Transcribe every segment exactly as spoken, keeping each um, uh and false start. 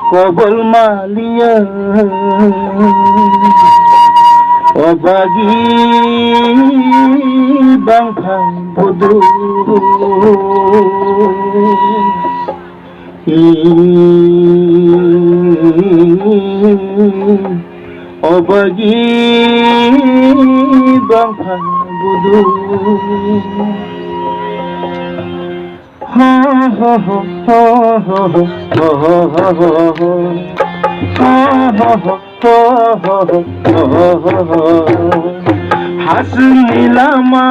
Kobol maliya, o bagi bangphang budu. O bagi bangphang budu. Hasingni lama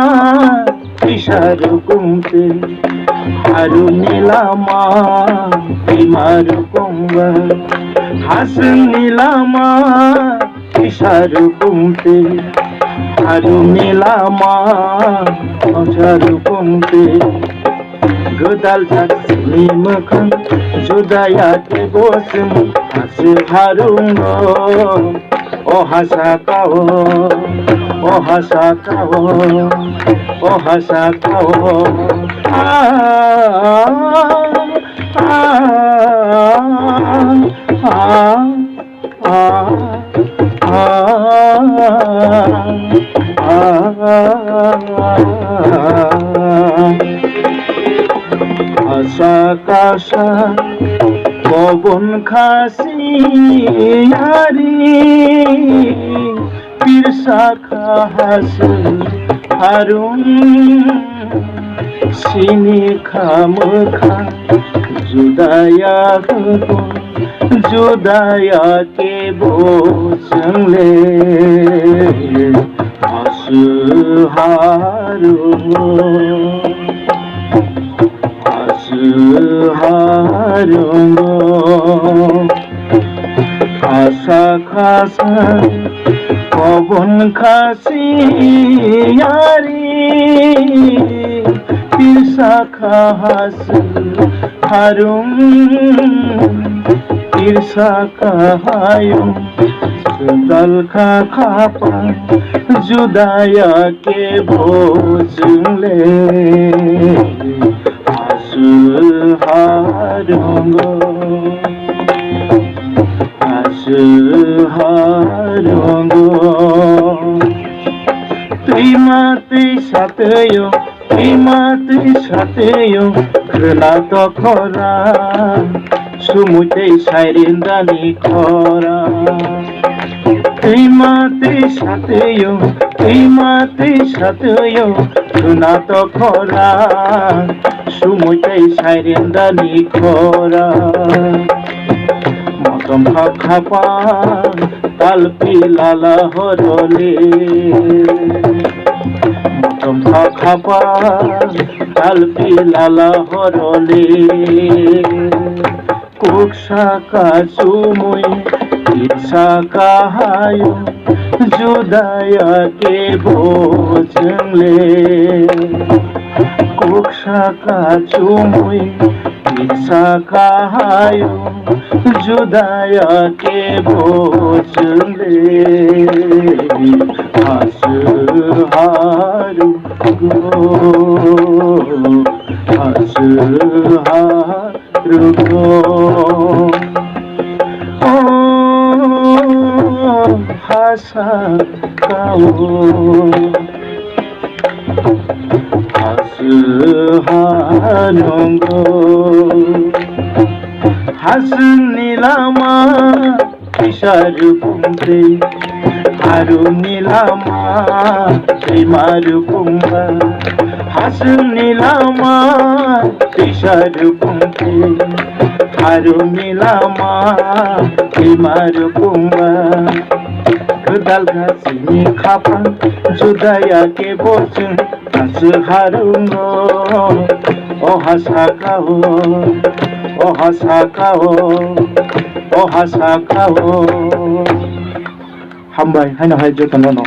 tisa rukung twi, harumni lama twima rukung ba. Hasingni lama tisa rukung twi, harumni lama tongsa rukung twi. Gwdal jak chini mwkhang, judaya teibo chwng hasu harungo. O hasakao, o hasakao, o hasakao. Ah, ah, ah, ah. Asa kasa kobon khasi yari, pirsa kha hasu harung, sini kha mwkhang judaya hukung. Judaya kebo chwngle hasu harungo, hasu harungo. Asa khasa kobon khasi yari, pirsa kha hasu harung, pirsa kha hayung, sandal kha khapang, judaya kebo chwngle hasu harungo, hasu harungo. Twima twisa twio, twima twisa twio, khwna to khora, sumui tei sairin dani khora. Twima twisa twio, twima twisa twio, khwna to khora, sumui tei sairin dani khora. Motom kha khapang, talpi lala horoli. Motom kha khapang, talpi lala horoli. Kuk saka sumui, kisa kahayung, judaya kebo chwngle. Kuk saka sumui, kisa kahayung, judaya kebo chwngle. Hasu harungo, hasu harungo. O hasa kao, hasu harungo. Hasingni lama kisa rukung twi, harumni lama twima rukung ba. Hasingni lama kisa rukung twi, harumni lama twima rukung ba. Gwdal gachini khapang, judaya kebo chwng. Hasu harungo, o hasakao, o hasakao, o hasakao. Hambai, haino hai jotono no.